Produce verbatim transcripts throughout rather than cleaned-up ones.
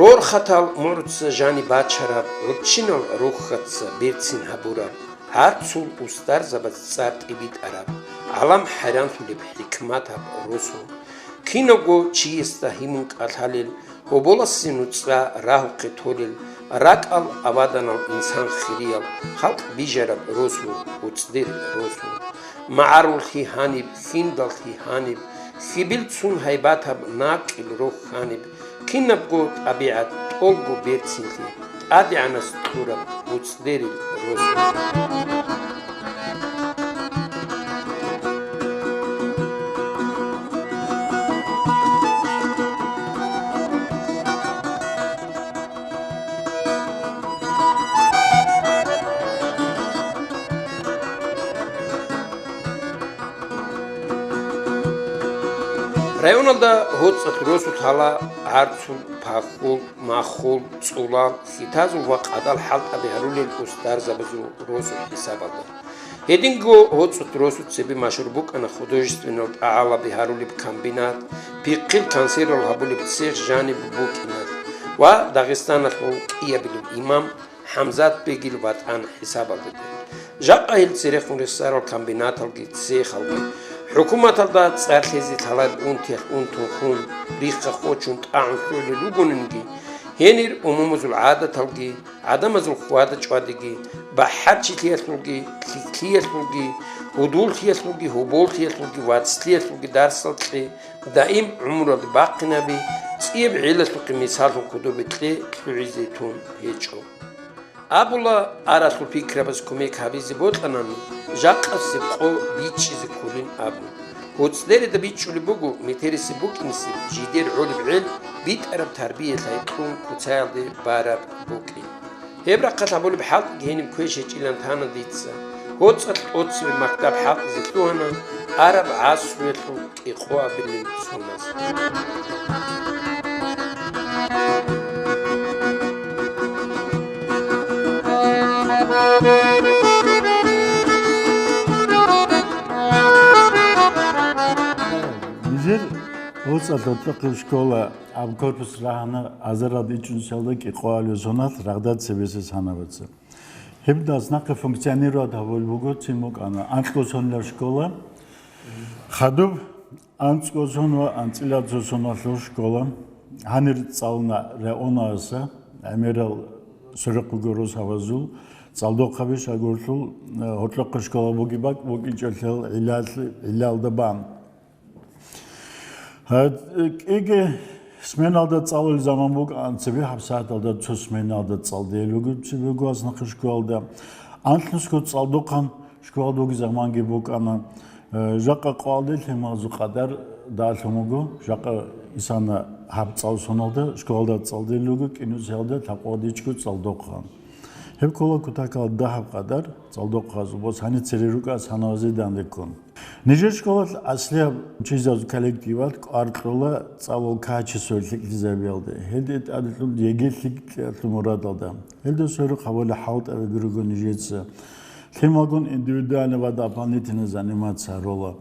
Рорхатал мугӀруца жаниб бачараб, гӀурччинал рохьаца берцин гьабураб, гӀарцул устарзабаз цӀар тӀибитӀараб, гӀалам хӀайранлъулеб хӀикматаб росу. Кинавго чиясда гьимун кӀалъалел, гьоболасе нуцӀа рагьухъе толел, ракӀал абаданал инсан хириял, халкъ бижараб росу, уцӀдерил росу. МагӀаруллъи гьаниб, хьиндаллъи гьаниб, хьибилцун гьайбатаб накӀкӀил рохь гьаниб, кинабго тӀабигӀат, тӀолго берцинлъи, ТӀадегӀанас кьураб уцӀдерил росу. Районалда гьоцӀалъ росулъ гьала гӀарцул, пахьул, махул, цӀулал, хьитазул ва къадал хӀалтӀаби гьарулел устарзабазул росу хӀисабалда. Гьединго гьоцӀалъ росу цебе машгьур букӀана художественнал тӀагӀалаби гьарулеб комбинат, пихъил консервал гьабулеб цех жаниб букӀиналъ ва Дагъистаналъул кӀиабилеб имам ХӀамзат бегил ВатӀан хӀисабалдаги. Жакъа гьел церехун рехсарал комбинаталги, цехалги, хӀукуматалда цӀар лъезе лъалареб унтиялъ унтун хун, рихха хочун тӀагӀун лъугӀулел ругонанги, гьенир умумузул гӀадаталги, гӀадамазул хьвада-чӀвадиги, бахӀарчилъиялъулги, лъикӀлъиялъулги, гьудуллъиялъулги, гьоболлъиялъулги, вацлъиялъулги дарсал кье, даим гӀумруялде бахъинаби, цӀияб гӀелалъухъе мисаллъун кодобе кье лъугӀизе тун гьечӀо. Абула, аралъул пикрабаз кумек гьабизе бокьанани, жакъасеб къо бичӀчӀизе кколин абун. ГьоцӀдереда бичӀчӀулеб буго метерисеб букӀинисеб жидер гӀолеб гӀел битӀараб тарбия-лъай кьун куцаялде бараб букӀин. Гьеб рахъалъ гьабулеб хӀалтӀиги гьениб квеш гьечӀилан тана дица. ГьоцӀалъ тӀоцебе мактаб хӀалтӀизе лъугьана араб гӀасруялъул кӀикъоабилел соназ. Нижер гьоцӀалъ гьоркьохъеб школа аб корпус рагьана азаралда ичӀнусиялда кӀикъоялъул соналъ рагъда цебесеб санабаца. Гьеб дас нахъе функционировать гьабулеб буго, цин букӀана анкьго сонилаб школа. Хадуб анцӀго сон ва анцӀила цо соналъул школа. Гьанир цӀалуна районаса, гӀемерал сверухъ буго росабазул, цӀалдохъаби шагьурлъул, э, гьоркьохъеб школа бугеб бакӀ букӀинчӀелъул гӀиллалъ-, гӀиллалда бан. Гьа, кӀиги сменалда цӀалулел заман букӀана, цебе гьабсагӀаталда цо сменалда цӀалдейил руго, цебе гуаз нахъе школалда. Анлънусго цӀалдохъан школалда вугеб заманги букӀана. Э, жакъа къоялде лъималазул къадар далъун вуго, жакъа исана гьаб цӀал соналда школалда цӀалдейил руго, кӀинусиялда лъабкъоялдечӀого цӀалдохъан. Гьеб ккола кутакалда дагьаб къадар цӀалдохъазул, бос гьаниб цере рукӀа санавазе данде ккун. Нижер школалъ аслияб чизазул коллективалъ кӀвар кьола цӀалул качествоялъ лъикӀлъизабиялде. Гьелде тӀадегӀан ЕГЭ лъикӀлъиялъул мурадалда. Гьелда сверухъ гьабулеб хӀалтӀабиги руго нижеца. Лъималгун индивидуальный ва дополнительный заниматься гьарула.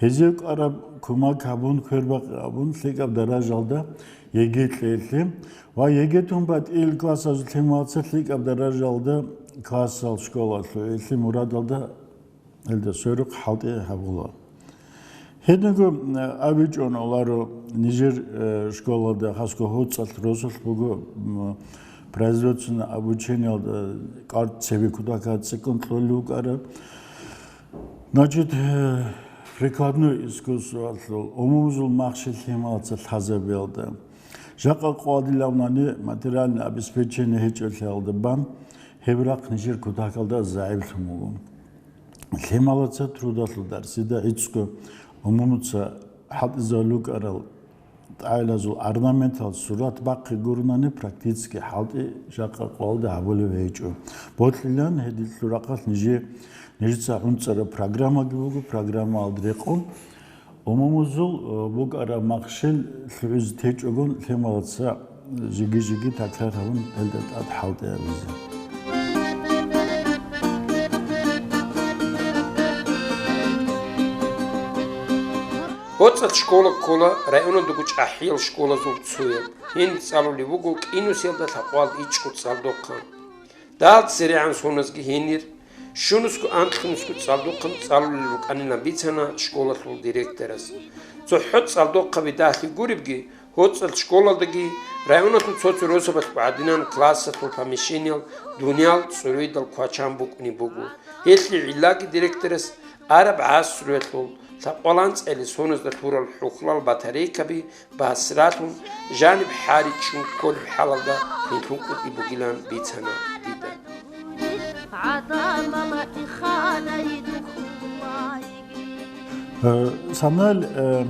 Гьезие кӀвараб кумек гьабун, квербакъи гьабун, лъикӀаб даражалда ЕГЭ кьеялъе ва ЕГЭ тун батӀияб классазул лъималаца лъикӀаб даражалда классал школалъ лъугӀиялъе мурадалда гьелда сверухъ хӀалтӀи гьабула. Гьединго, э, абичӀо, оларо нижер, э, школалда, хасго гьоцӀалъ росулъ буго, м, производственное обучениялда кӀвар цебе кутакалда цӀикӀкӀун кьолел рукӀараб. Значит, э, прикладной искусствоялъул, умумузул махщел лъималаца лъазабиялда. Жакъа къоялде лъугьунани материальное обеспечение гьечӀолъиялда бан, гьеб рахъ нижер кутакалда загӀиплъун буго. Лъималаца трудалъул дарсида гӀицӀго умумуца хӀалтӀизабулел рукӀарал тӀагӀилазул орнаментал сурат бахъи гурунани, практически хӀалтӀи жакъа къоялда гьабулеб гьечӀо. Бодлъилан гьединлъул рахъалъ нижее, нижеца гӀунцӀараб программаги буго, программаялда рекъон, умумузул, э, букӀараб махщел лъугӀизе течӀогон лъималаца жиги-жиги такрар гьабун, гьелда тӀад хӀалтӀи гьабизе. ГьоцӀалъ школа ккола районалдаго чӀахӀиял школазул цояб. Гьениб цӀалулеб буго кӀинусиялда лъабкъоялда ичӀго цӀалдохъан. Дагьалда церегӀан соназги гьенир, щунусго анкьнусго цӀалдохъан цӀалулел рукӀанилан бицана школалъул директорас. ЦохӀо цӀалдохъаби дагьлъи гуребги, ГьоцӀалъ школалдаги, районалъул цо-цо росабалъго гӀадинан классалъул помещениял дуниял цӀуруйдал квачан букӀунеб буго. Гьелъие гӀиллаги директорас араб гӀасруялъул лъабкъоялда анцӀила соназда лъурал хӀухьлал батарейкаби басралъун, жаниб хӀари чӀун кколеб хӀалалда гьелъул къотӀи бугилан бицана дида. Э, Санал, э,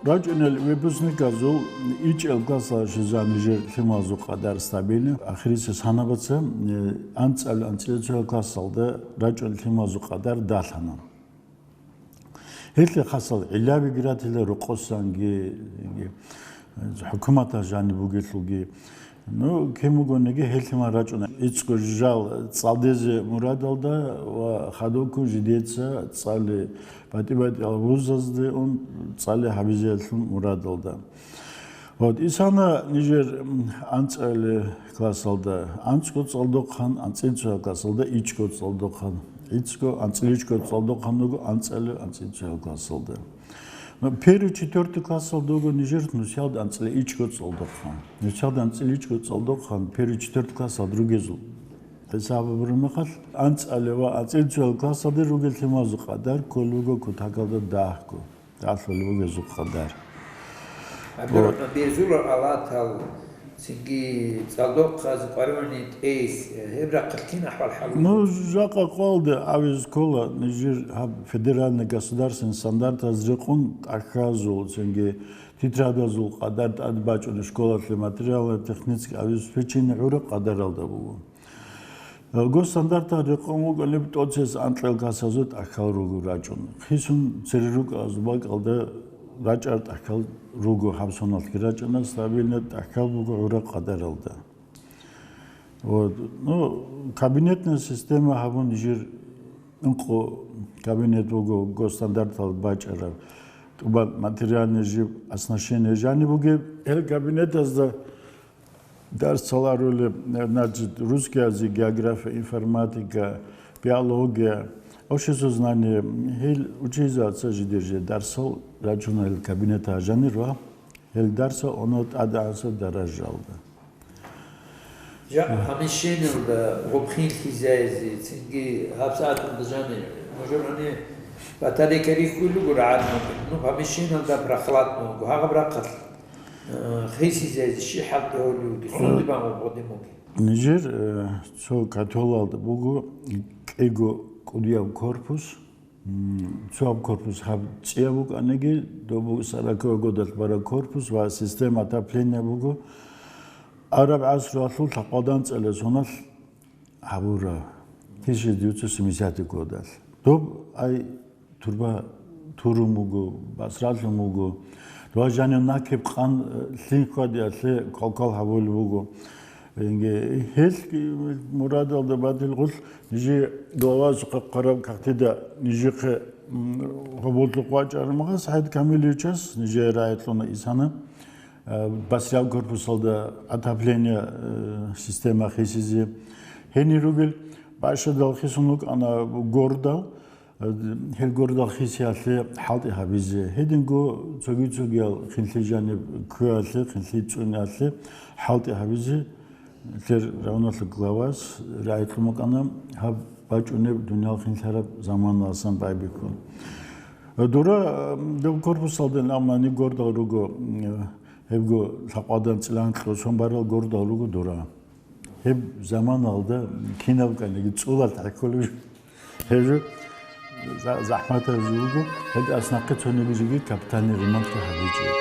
рачӀунел выпускниказул ичӀел классалъ щвезан нижер лъималазул къадар стабильно. Ахириса санабаца, э, анцӀал анцӀила цоял классалда рачӀунел лъималазул къадар далъана. Гьелъие хасал гӀиллабиги ратила рокъосанги, хӀукуматалъ жаниб бугелъулги. Ну, кин бугониги гьелъимал рачӀуна. ИцӀго жал цӀалдезе мурадалда ва хадубккун жидеца цӀали батӀи-батӀиял вузазде ун цӀали гьабизеялъул мурадалда. Вот, исана нижер, м, анцӀали классалда анцӀго цӀалдохъан, анцӀила цоял классалда ичӀго цӀалдохъан, ицӀго, анцӀила ичӀго цӀалдохъан руго анцӀали анцӀила цоял классалда. Ну, первый, четвёртый классалда руго нижер нусиялда анцӀила ичӀго цӀалдохъан. Нусиялда анцӀила ичӀго цӀалдохъан первый, четвёртый классалда ругезул хӀисаб гьабураб мехалъ, анцӀали ва анцӀила цоял классалда ругел лъималазул къадар кколеб буго кутакалда дагьго. Ралъулеб бугезул къадар. ГӀабдурахӀман, бегьулал алатал, цинги цӀалдохъазе къваригӀуни тӀейс, гьеб рахъалъ кин ахӀвал-хӀал? Ну, жакъа къоялда гьабизе ккола, нижер гьаб федеральный государственный стандартаз рекъон тӀахьазул, цинги тетрадазул къадар тӀад бачӀунеб школалъе материально-технический обеспечение гӀураб къадаралда буго. Госстандартал рекъон вукӀунеб тӀоцебесеб анкьил классазул тӀахьал руго рачӀун. Хисун цере рукӀараб бакӀалда рачӀарал тӀахьал руго, гьаб соналъги рачӀана, стабильно тӀахьал буго гӀураб къадаралда. Вот. Ну, кабинетная система гьабун жир ункъо кабинет буго госстандартал бачӀараб. ТӀубан материальный жиб оснащение жаниб бугеб. Гьел кабинетазда дарс цӀаларулеб, значит, русский язык, география, информатика, биология, обществознание, гьел учительзаца жидер же дарсал рачунел кабинета жанир ва гьел дарсал оно тӀадегӀанасеб даражалда. Жа, помещениялда гъуб хинлъизайзе, цинги гьабсагӀаталда жани, мажурани батарейка рихьулел руго рагӀадмун, ну, помещениялда прохладно буго, гьагъаб рахъалъ. Э, хисизайзе щиб хӀалтӀи гьолевги, сундибан гъодин буги? Нижер, э, цо котелалда буго кӀиго кӀудияб корпус, м, цояб корпус гьаб цӀияб букӀаниги, доб буго сороковый годалъ бараб корпус ва система отопления буго. Араб гӀасруялъул лъабкъоялда анцӀила соналъ гьабура, тысяча девятьсот семидесятый годалъ. Доб ай турба турун буго, басралъун буго. Дова жанив накиб къан, э, лъим хьвадиялъе квалквал гьабулеб буго. Инге, гьел мурадалда батил гъулъ, нижи главасухъе хъвараб кагътида нижихъе, м, гьоболлъухъ вачӀараб мехалъ СагӀид Камиловичас нижее рагӀи кьуна исана. Э, басрияб корпусалда отопление, э, система хисизе. Гьенир ругел бащадал хисун рукӀана гордал, э, гьел гордал хисиялъе хӀалтӀи гьабизе. Гьединго цоги-цогиял хинлъи жаниб кквеялъе, хинлъи цӀуниялъе хӀалтӀи гьабизе. Лъер районалъул главас рагӀи кьун букӀана гьаб бачӀунеб дуниял хинлъараб заманаласан байбихьун. Дура, э, доб корпусалда аммани гордал руго, э, гьебго лъабкъоялда анцӀила анкьго сон барал гордал руго дура. Гьеб заманалда кинаб кӀаниги цӀулалъ хӀехьулеб жо. Гьеб жо за-, захӀматаб жо буго, гьеб аснахъе цониги жеги капитальный ремонтги гьабичӀеб.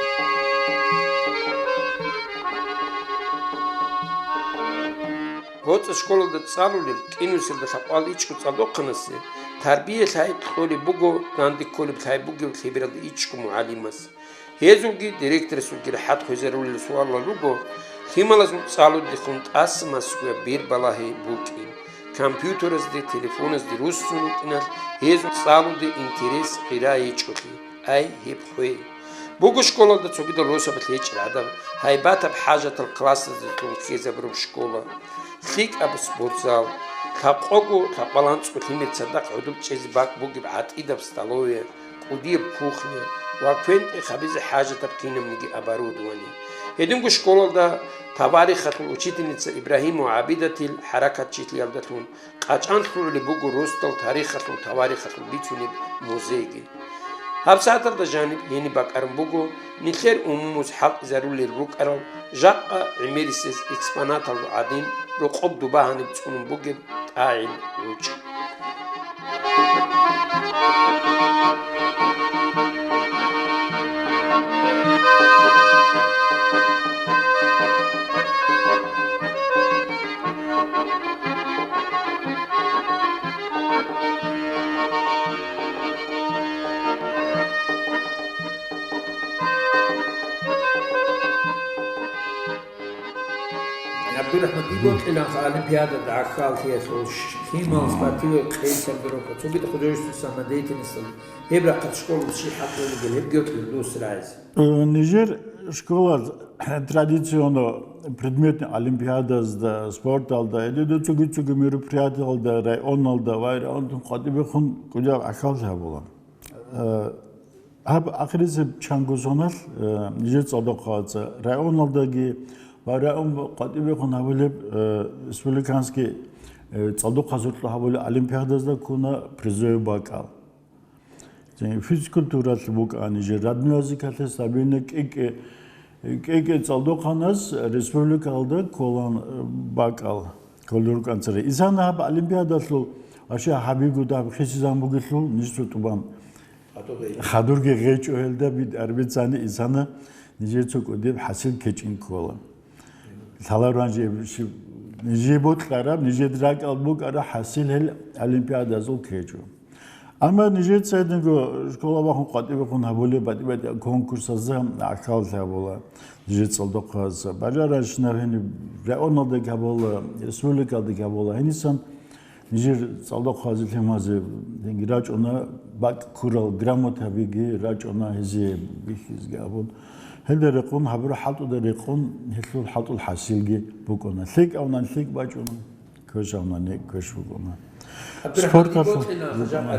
ГьоцӀа школалда цӀалулел кӀинусиялда лъабкъоялда ичӀго цӀалдохъанасе тарбия лъай кьолеб буго данде кколеб лъай бугеб лъебералда ичӀго мугӀалимас. Гьезулги директорасулги рахӀат хвезарулел суалал руго, лъималазул цӀалудехун тӀаса массгояб бер балагьи букӀин, компьютеразде, телефоназде руссун рукӀиналъ гьезул цӀалуде интерес, гъира гьечӀолъи. Ай, гьеб хвей! Буго школалда цогидал росабалъ гьечӀел гӀадаб, гьайбатаб хӀажатал классазда лъун ккезабураб школа, лъикӀаб спортзал, лъабкъого лъабкъалан цӀу лъимер цадахъ гӀодоб чӀезе бакӀ бугеб гӀатӀидаб столовая, кӀудияб кухня ва квен-тӀех гьабизе хӀажатаб кинабниги оборудование. Гьединго школалда таварихалъул учительница Ибрагьимова ГӀабидатил хӀаракатчилъиялдалъун къачӀан лъугӀулеб буго росдал тарихалъул-таварихалъул бицунеб музейги. ГьабсагӀаталда жаниб гьениб бакӀарун буго нилъер умумуз хӀалтӀизарулел рукӀарал жакъа гӀемерисез экспонаталда гӀадин рокъоб дубагьаниб цӀунун бугеб тӀагӀел гӀучӀ. ГӀабдурахӀман, дие бокьиланха олимпиадада гӀахьаллъиялъул лъимал, спортивный къейсаб дурухъа, цогидал художественный самодеятельностал гьеб рахъалъ школалда щиб хӀалтӀулел ругел, гьебги бокьила дус рагӀизе. Э, нижер школа традиционно предметный олимпиадазда, спорталда, гьединго цоги-цоги мероприятиялда, районалда ва районтун къватӀибехун кӀудияб гӀахьаллъи гьабула. Э, гьаб ахирисеб чанго соналъ, э, нижер цӀалдохъаца районалдаги ва район къватӀибехун гьабулеб, э, республиканский, э, цӀалдохъазе гьабулеб олимпиадазда ккуна призовый бакӀал. Физкультуралъ букӀана нижер, родной языкалъе стабильно кӀи-кӀи, кӀи-кӀи цӀалдохъанас республикалда кколан, э, бакӀал кколел рукӀана цере. Исана гьаб олимпиадалъул, вообще гьабиго даб хисизан бугелъул, нижецо тӀубан хадурги гъечӀо гьелда, бит-, арбицани исана нижецо кӀудеб хӀасил ккечӀин ккола. Лъаларван жиб-, щиб-, нижее бокьараб, нижеда ракӀалда букӀараб хӀасил гьел олимпиадазул ккечӀо. Амма нижеца гьединго школа бахун, къватӀибехун гьабулеб батӀи-батӀи конкурсазда гӀахьаллъи гьабула нижер цӀалдохъаца. Бажарарищинаб гьениб районалдаги гьабула, республикалдаги гьабула. Гьенисан нижер цӀалдохъазе лъимазе гьенги рачӀуна, бакӀ ккурал грамотабиги рачӀуна гьезие бихьизеги абун. Гьелда рекъон, гьабураб хӀалтӀуда рекъон, гьелъул хӀалтӀул хӀасилги букӀуна. ЛъикӀавунан лъикӀ бачӀуна. Квешавна не квеш вукӀуна. ГӀабдурахӀман, спорталъул бокьилан, жакъа,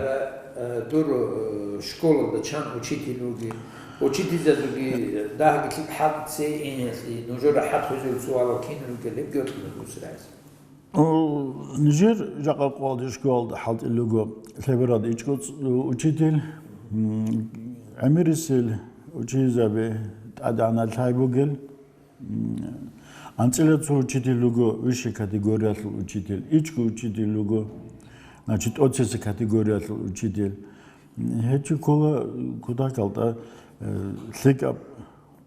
э, дур, э, школалда чан учитель вугин, учительзабиги дагьги лъикӀ хӀалтӀи цей инелъи, нужер рахӀат гьезул суалал кин ругел, гьебги бокьила дус рагӀизе. О, нижер жакъа къоялда школалда хӀалтӀил руго лъебералда ичӀго ц-, учитель, м, гӀемерисел учительзаби тӀадегӀанал лъай бугел, М, анцӀила цо учитель вуго, высшей категориялъул учитель, ичӀго учитель вуго, значит, тӀоцесей категориялъул учитель. М, гьечи ккола кутакалда, э, лъикӀаб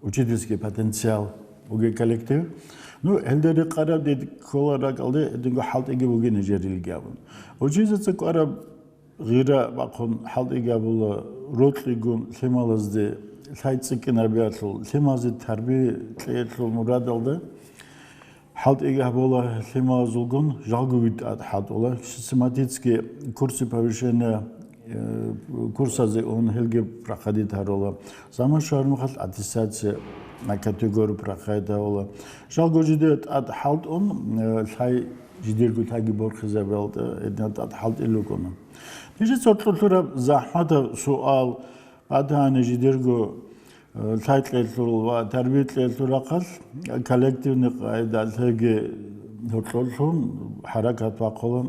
учительский потенциал бугеб коллектив. Ну, гьелда рекъараб дид ккола ракӀалде гьединго хӀалтӀиги бугин нижерилги абун. Учительзаца кӀвараб гъира бахъун хӀалтӀи гьабула, рокьигун лъималазде лъай цӀикӀкӀинабиялъул, лъималазе тарбия кьеялъул мурадалда хӀалтӀи гьабула, лъималазулгун жалго витӀат хӀалтӀула, систематически курсы повышения, э, курсазе ун гьелги проходить гьарула, заман щвараб мехалъ аттестация на категорию проходить гьавула. Жалго жидер тӀад хӀалтӀун, э, лъай жидерго лъайги борхизабиялда гьединал тӀад хӀалтӀил рукӀуна. Нижеца кьулъураб захӀматаб суал, батани жидерго, э, лъай кьелъул ва тарбия кьелъул рахъалъ, коллективный къайда лъеги гьоркьорлъун хӀаракат бахъула,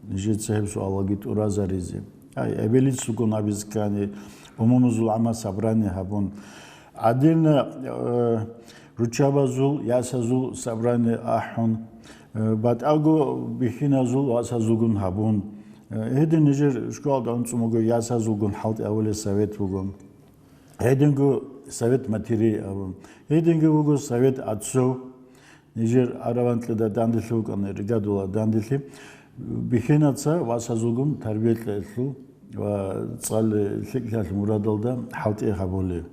нижеца гьеб суалалги тӀуразаризе. Ай, эбелицалгун абизе ккани, умумузул гӀамма собрание гьабун, гӀадинна, э, руччабазул, ясазул собрание ахӀун, э, батӀаго бихьиназул васазулгун гьабун. Э, гьедин нижер школалда анцӀун буго ясазулгун хӀалтӀи гьавулел совет буго. Гьединго совет матерей абун. Гьединго буго совет отцов. Нижер Араванкьида данделъи вукӀана, Ригадула данделъи. Бихьинаца васазулгун тарбия кьеялъул ва цӀали лъикӀлъиялъул мурадалда хӀалтӀи гьабулеб.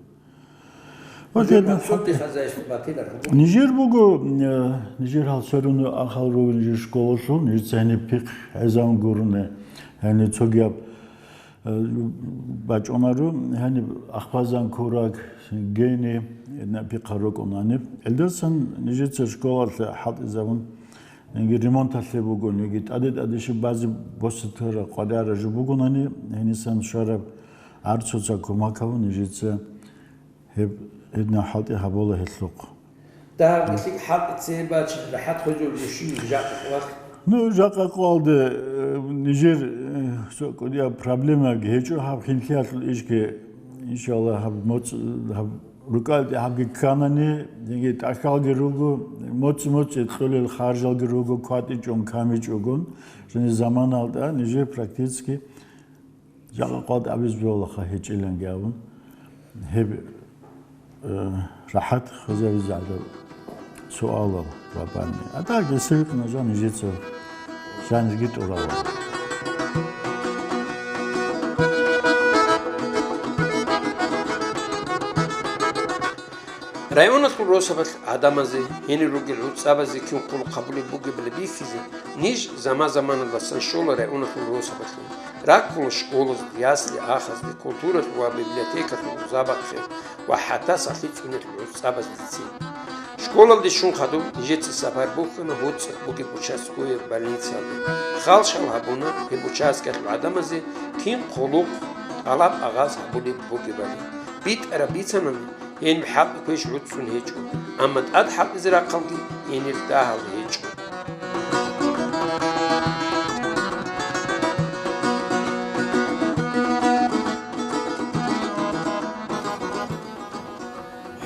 Ва гьедин хӀалтӀи хазаишлъи батилар. Нижер буго, э, нижер гьал сверуни ахал руго нижер школалъул, нижеца гьениб пихъ гӀезавун гурони, гьениб цогияб Э, бачӀунаро гьаниб ахпазан кураг, гени, пихъа рукӀун гьаниб. Элдасан нижеца школалъе хӀалтӀизабун, яги ремонталъе бугони, яги тӀаде-тӀадеши базе босатара къваригӀара жо бугони, гьенисан щвараб гӀарцуца кумак гьабун нижеца гьеб гьединаб хӀалтӀи гьабула гьелъухъ. Дагьаб гьелъие хӀалтӀи цебе бачӀ, рахӀат хвезул рушин жакъа къвалъ. Ну, жакъа къвалде, э, нижер, э, цо кӀудияб проблемаги гьечӀо гьаб хинлъиялъул ишги, иншаллагь, гьаб моцӀ-, гьаб рукӀалде гьабги кканани, яги тӀахьалги руго, моцӀи-моцӀи кьолел харжалги руго, кватӀичӀон камичӀогон, жани заманалда нижер практически жакъа къвалд абиз бегьулаха гьечӀиланги абун, гьеб, э, рахӀат хвезабизе гӀадаб суалал ва бани. А так, если вихъна жан нижеца жанирги тӀурала. Районалъул росабалъ гӀадамазе, гьенир ругел гӀуцӀабазе кин хъулухъ гьабулеб бугебали бихьизе, ниж заман-заманалдасан щола районалъул росабалъе. Раккула школазде, ясли-ахазде, культуралъул ва библиотекалъул узабахъе ва хӀатта сахлъи цӀунулъул гӀуцӀабаздецин. Школалде щун хадуб нижеца сапар бухьана гьуцӀалъ бугеб участковый больницаялде. Халщал гьабуна гьеб участкалъул гӀадамазе кин хъулухъ, тӀалаб-агъаз гьабулеб бугебали. БитӀараб бицанани, гьениб хӀалтӀи квеш гӀуцӀцӀун гьечӀо, амма тӀад хӀалтӀизе рахъалги гьенир дагьал гьечӀо.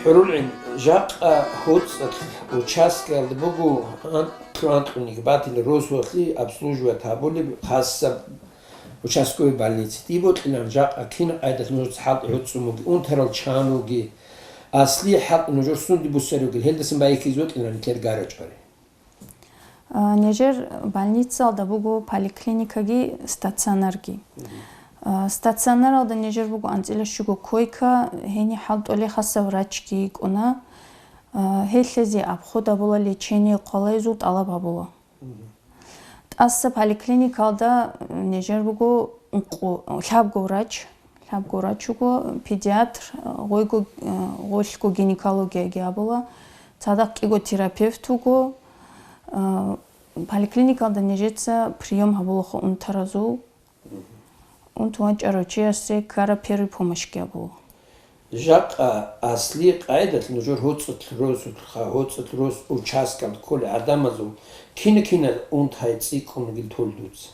ХӀурулгӀин, жакъа гьуцӀалъ участкаялда буго анкьу-анкьуниг батил росулъе обслуживать гьабулеб хасаб участковый больница. Дие бокьилан жакъа кин къайдалъ нужеца хӀалтӀи гьуцӀцӀун бугеб, унтарал чан вугеб, аслияб хӀалтӀи нужер сунде буссаревги, гьелдасан байихьизе бокьилан нилъер гарачӀвари. А, нижер больницаялда буго поликлиникаги стационарги. Мгм. А, стационаралда нижер буго анцӀила щуго койка, гьениб хӀалтӀулел хасаб врачги йикӀуна. А, гьелъ гьезие обход гьабула, лечение хъвала, гьезул тӀалаб гьабула. Мгм. ТӀаса поликлиникалда нижер буго ункъо-, лъабго врач, лъабго врач вуго, педиатр, гъойго, гъолъго гинекологияги абула, цадахъ кӀиго терапевт вуго. Поликлиникалда нижеца приём гьабулаха унтаразул. Унтун вачӀарав чиясе ккара первый помощьги абула. Жакъа аслияб къайдалъ нужер гьуцӀалъ росулъха, гьуцӀалъ рос участкалда кколел гӀадамазул кина-кина унтай цӀикӀкӀун вугил тол дуца?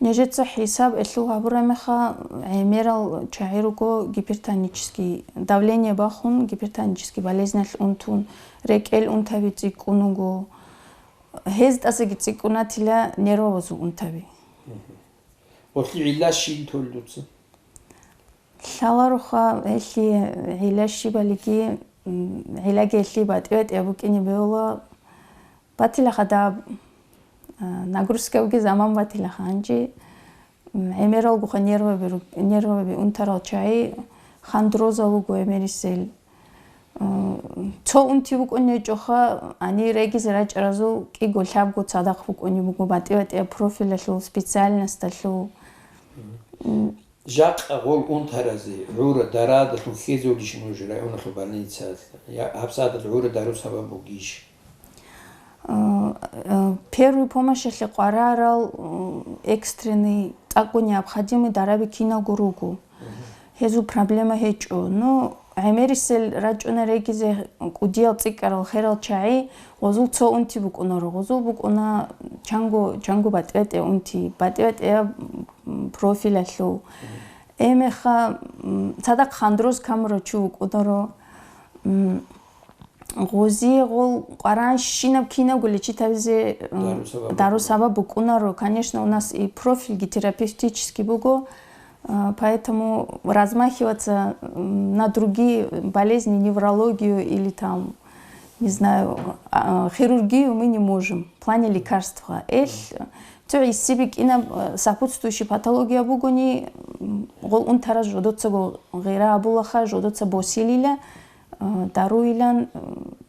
Нижеца хӀисаб гьелъул гьабураб мехалъ, гӀемерал чагӀи руго гипертонический, давление бахун, гипертонический болезнялъ унтун, рекӀел унтаби цӀикӀкӀун вуго. Гьез тӀасаги цӀикӀкӀунатила нервабазул унтаби. Гьелъие гӀилла щиб тол дуца? Лъалароха гьелъие гӀилла щибалиги, м, гӀиллаги гьелъие батӀи-батӀияб букӀине бегьула. Батилаха даб, а, нагрузка бугеб заман батилаха гьанже, м, гӀемералгоха нерваби ру-, нерваби унтарал чагӀи, хандрозал руго гӀемерисел. Цо унти букӀун гьечӀоха, гьанир регизе рачӀаразул кӀиго-лъабго цадахъ букӀунеб буго батӀи-батӀияб профилалъул, специальносталъул. Жакъа гъол унтаразе гӀура дарадалъун хьезулищ нуж районалъул больницаялда? Я гьабсагӀаталъ гӀура дару сабаб бугищ? Э, э, первый помощьалъе къварарал, э, экстренный, цӀакъго необходимый дараби киналго руго. Гьезул проблема гьечӀо. Ну, гӀемерисел рачӀуна регизе кӀудиял цӀикӀкӀарал херал чагӀи, гъозул цо унти букӀунаро. Гъозул букӀуна чанго, чанго батӀи-батӀияб унти, батӀи-батӀияб, м, профилалъул. Гьеб мехалъ, м, цадахъ хандроз камурав чи вукӀунаро. М, Гъозие гъол къваран щинаб кинабго лечить гьабизе, м, дару сабаб дару букӀунаро. Сабаб букӀунаро. Конечно, у нас и профильги терапевтический буго, а, поэтому размахиваться, м, на другие болезни, неврологию или там, не знаю, а, хирургию мы не можем в плане лекарства. Эл, цо гӀисиби кӀинаб, а, сопутствующий патология бугони, м, гъол унтараз жодоцаго гъира абулаха, жодоца босилила, даруилан,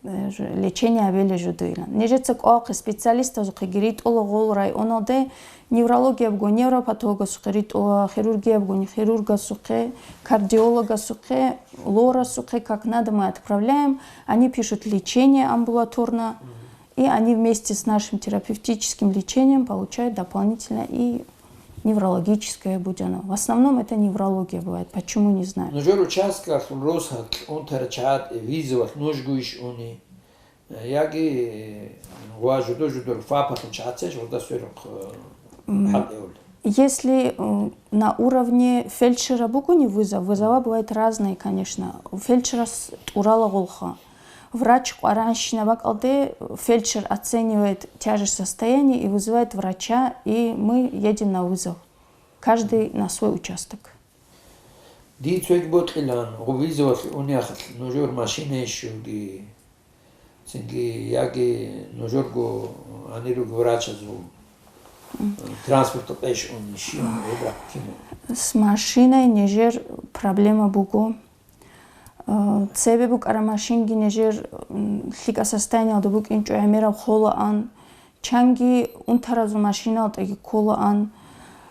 э, ж-, лечение гьабила жидуилан. Нижеца кӀвалахъе специалистазухъеги ритӀула гъол районалде, неврология буго, невропатологасухъе ритӀула, хирургия бугони хирургасухъе, кардиологасухъе, лорасухъе, как надо мы отправляем, они пишут лечение амбулаторно, и они вместе с нашим терапевтическим лечением получают дополнительно и неврологическое будь оно. В основном это неврология бывает, почему, не знаю. Нужер участкалъул росгьалъ унтарал чагӀаз вызовалъ нуж гуйищ уни? Яги ва жудо-жудор ФАПалъул чагӀазеш гъурда сверухъ, э, М, хӀалтӀеулел? Если, м, на уровне фельдшера бугони вызов, вызова бывают разные, конечно. Фельдшерас тӀурала гъолха. Врач къваранщина бакӀалде фельдшер оценивает тяжесть состояния и вызывает врача, и мы едем на вызов. Каждый на свой участок. Дие цоги бокьилан, гъуб вызовалъе унехалъ нужер машинайищ жуги, цинги яги нужерго гьанир руги врачазул, М. э, транспорт къейщ ун щиб гӀибрат кин? С машиной нижер проблема буго. Э, цебе букӀараб машинги нижер, м, лъикӀаб состояниялда букӀинчӀо гӀемераб холаан, чанги унтаразул машиналдеги кколаан.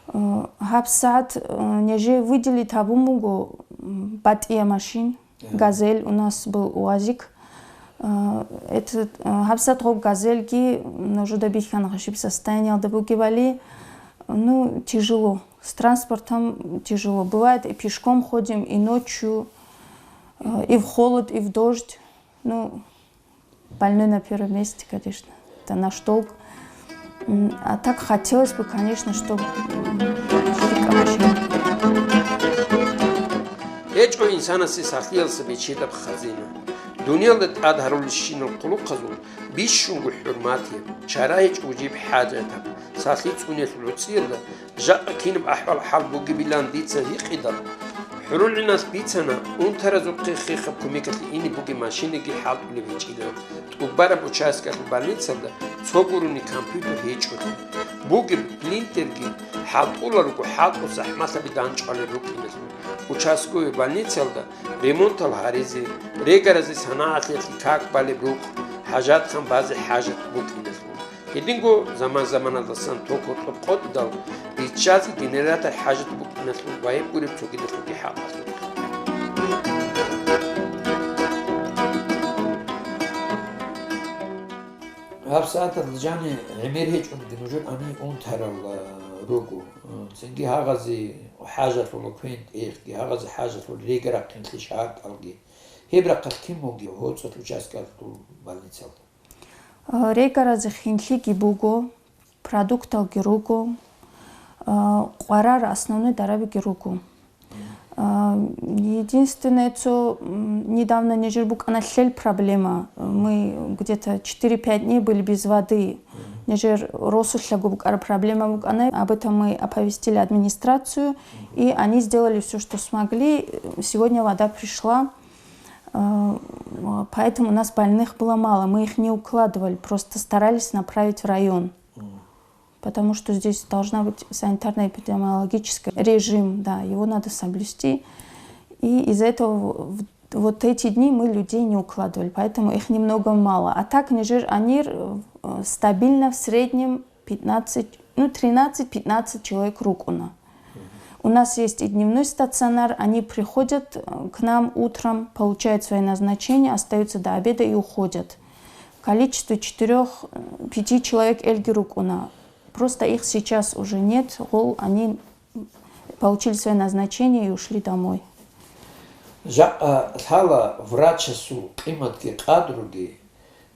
Э, гьабсагӀат, э, нижее выделить гьабун буго, м, батӀияб машин. Ага. «Газель» у нас был, «УАЗик». Э, этот, э, гьабсагӀат гъоб «Газельги» нужеда бихьана гъашиб состояниялда бугебали, ну, тяжело. С транспортом тяжело. Бывает, и пешком ходим, и ночью, э, и в холод, и в дождь. Ну, больной на первом месте, конечно. Это наш долг. М, а так хотелось бы, конечно, чтоб, м, лъикӀаб машина. ГьечӀо инсанасе сахлъиялса бичидаб хазина. Дуниялда тӀад гьарулелщинал хъулухъазул бищунго хӀурматияб, чара гьечӀого жиб хӀажатаб, сахлъи цӀуниялъул гӀуцӀиялда жакъа кинаб ахӀвал-хӀал бугебилан дица гьикъидал, ХӀурулгӀинас бицана, унтаразухъе хехаб кумекалъе ине бугеб машинаги хӀалтӀулеб гьечӀила. ТӀубараб участкалъул больницалда цо гурони компьютер гьечӀолъи. Бугеб принтерги хӀалтӀуларуго хӀалтӀу захӀмалъаби данчӀвалел рукӀиналъул. Участковый больницалда ремонтал гьаризе, регаразе санагӀалъиялъе как балеб рукъ, хӀажатхъан базе хӀажат букӀиналъул. Гьединго заман-заманалдасан ток гьоркьоб къотӀидал, биччазе генератор хӀажат букӀиналъул ва гьеб гуреб цогидалъулги хӀакъалъулъ. ГьабсагӀаталда жани гӀемер гьечӀониги нужер гьанив унтарал руго, цинги гьагъазе хӀажалъула квен-тӀехги, гьагъазе хӀажалъула регарахъинлъи шартӀалги. Гьеб рахъалъ кин вугев гьоцӀалъ участкалъул больницалда? Э, регаразе хинлъиги буго, продукталги руго, э, къварар основной дарабиги руго. Э, единственное, цо, м, недавно нижер букӀана лъел проблема. Мы где-то четыре-пять дней были без воды. Нижер росулъаго букӀара проблема букӀана. Об этом мы оповестили администрацию, и они сделали всё, что смогли. Сегодня вода пришла. Э, поэтому у нас больных было мало, мы их не укладывали, просто старались направить в район. Потому что здесь должна быть санитарно-эпидемиологический режим, да, его надо соблюсти. И из-за этого в, в, вот эти дни мы людей не укладывали, поэтому их немного мало. А так, нижер анир, э, стабильно в среднем пятнадцать, ну, тринадцать-пятнадцать человек рукӀуна. У нас есть и дневной стационар, они приходят, э, к нам утром, получают свои назначения, остаются до обеда и уходят. Количество четырёх-пяти человек элги рукӀуна. Просто их сейчас уже нет, гъол они получили свои назначения и ушли домой. Жакъа лъала врачасул къиматги къадруги.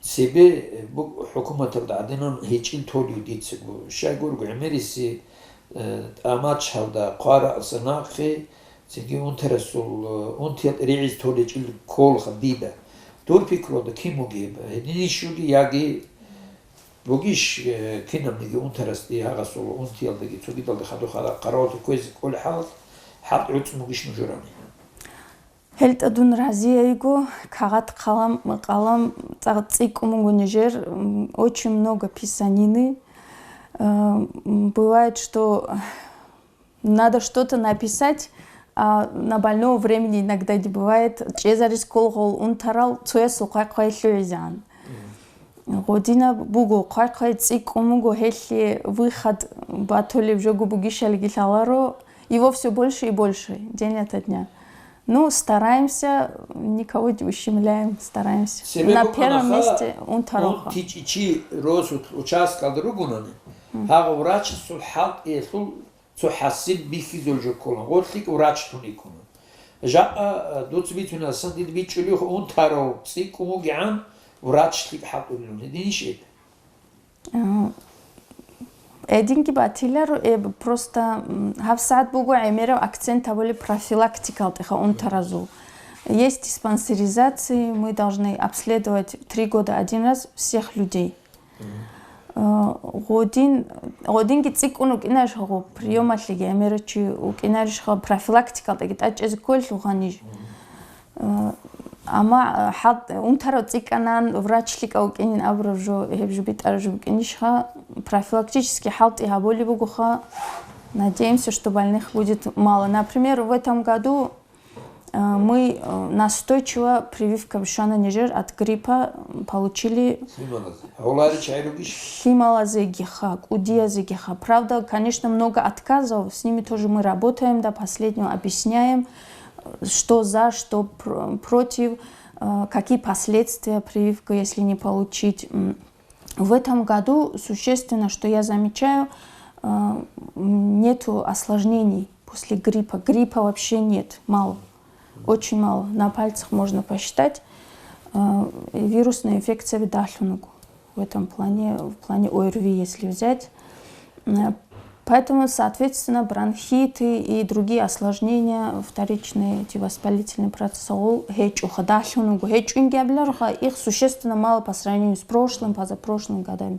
Цебе буго хӀукуматалда гӀадинан гьечӀил толев дицаго. Щайгурго гӀемериси, э, тӀамачалда хъваралъа нахъе, цинги унтарасул, э, унтиялда ригӀиз толечӀил кколха дида. Дур пикруялда кин бугеб? Гьединищ буги яги бугищ, э, кинабниги унтарасде гьагъасул унтиялдаги цогидалда хадур-хадур къаравуллъи кквезе кӀолеб хӀалалъ, хӀакъ гӀуцӀун бугищ нужерани? ГьелтӀа дун разияйго, кагъат-къалам, къалам цӀа-, цӀикӀкӀун буго нижер, м, очень много писанины. Э, м, бывает, что надо что-то написать, А на больного времени иногда не бывает, чӀезарис кколаго унтарал цоясул хъвай-хъвай лъугӀизегӀан. Гъодинаб буго, хъвай-хъвай цӀикӀкӀун буго, гьелъие выход батулеб жого бугищалги лъаларо, его всё больше и больше, день ото дня. Ну, стараемся, никого не ущемляем, стараемся. Цебе На первом месте унтаралха. Унти чи росулъ участкалда ругонани, гьагъав врачасул хӀалтӀиялъул цо хӀасил бихьизул жо ккола, гъорлъ врач тун иккуна. Жакъа, а, дуца бицунасан дида бичӀчӀулев унтарав цӀикӀкӀун вугегӀан врач лъикӀ хӀалтӀулелъун. Гьединищ гьеб? А, гьединги батиларо, э, просто, м, гьабсагӀат буго гӀемерав акцент гьабулеб профилактикал тӀехьа унтаразул. Есть диспансеризации, мы должны обследовать три года один раз всех людей. Э, гъодин, гъодинги цӀикӀкӀун вукӀинарищ гъо, приёмалъеги гӀемерав чи вукӀинарищ гъо, профилактикалдаги тӀад чӀезе кколелъул гъаниж. Э, амма, э, хӀал-, унтарав цӀикӀкӀанан, врач лъикӀав вукӀинин абураб жо, гьеб жо битӀараб жо букӀинищ гъа, профилактический хӀалтӀи гьабулеб бугоха. Надеемся, что больных будет мало. Например, в этом году А, мы, э, настойчиво прививка бищана нижер от гриппа, м, получили. Лъималазе. Гьолари чай ругищ? Лъималазегиха, кӀудиязегиха. Правда, конечно, много отказов, с ними тоже мы работаем, до последнего объясняем, э, что за, что пр-, против, э, какие последствия прививка, если не получить. М, В этом году существенно, что я замечаю, э, м, нету осложнений после гриппа. Гриппа вообще нет, мало. Очень мало. На пальцах можно посчитать. Э, вирусная инфекция бедахлюнугу в этом плане, в плане ОРВИ, если взять. Э, Поэтому, соответственно, бронхиты и другие осложнения, вторичные эти воспалительные процессы гъул гьечӀоха, далъун вуго. ГьечӀунги абилароха, их существенно мало по сравнению с прошлым, позапрошлым годами.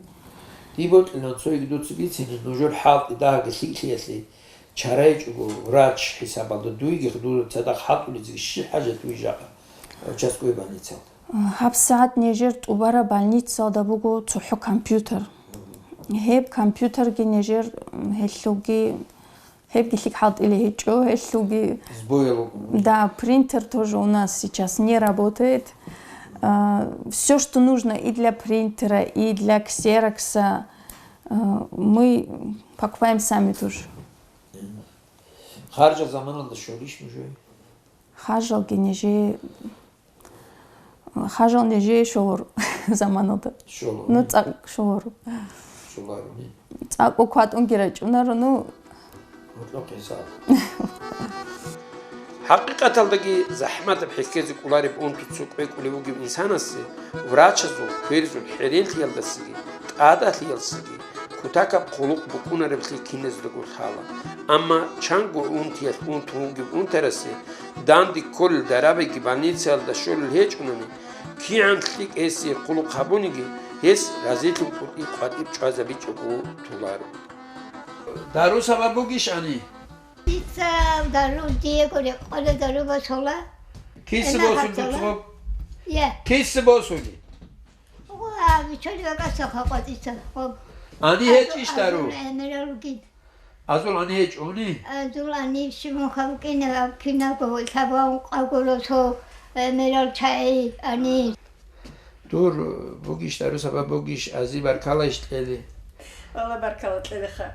Дибокьилан цоги дуца бицина, нужер хӀалтӀи дагьги лъикӀлъиялъе чара гьечӀого врач хӀисабалда дуйги, дуда цадахъ хӀалтӀулезеги щиб хӀажат вуй жакъа участковый больницалда? ГьабсагӀат нижер тӀубараб больницалда буго цохӀо компьютер. Гьеб компьютерги нижер, м, гьелъулги, гьебги лъикӀ хӀалтӀулел гьечӀо, гьелъулги. Сбоял. Да, принтер тоже у нас сейчас не работает. А, всё, что нужно и для принтера, и для ксерокса, а, мы покупаем сами тоже. Харжал заманалда щолищ нужее? Харжалги нижее Хажал нижее щолор заманалда. Щолор. Ну, цӀакъ щолор. Щоларуни. ЦӀакъго кватӀунги рачӀунаро, ну. Гьоркьохъе саб. ХӀакъикъаталдаги, захӀматаб хӀехьезе кӀолареб унтуца кӀвекӀулев вугев инсанасе врачазул, кверзул хӀеренлъиялдасаги, тӀадалъиялдасаги кутакаб хъулухъ букӀунареблъи киназдаго лъала. Амма чанго унтиялъ унтун вугев унтарасе данде кколел дарабиги больницаялда щолел гьечӀунани, кигӀан лъикӀ гьесие хъулухъ гьабуниги, гьес разилъун кӀутӀи-къватӀиб чӀвазабичӀого толаро. Дару сабаб бугищ гьани? Дица дару диего рекъолеб дару босола. Киса босун дуцӀоб? Я. Киса босули? Ва, бичоли вакӀаса хакъатица. Гъоб. Гьани гьечӀищ дару? Азул гӀемерал ругин. Азул гьани гьечӀуни? Азул гьани щиб мун хабукӀине гьаб кинабго лъабавун къагуро цо гӀемерал чагӀи гьани. Дур бугищ дару сабаб бугищ, ази баркалайищ кьели? Алла баркала кьелеха.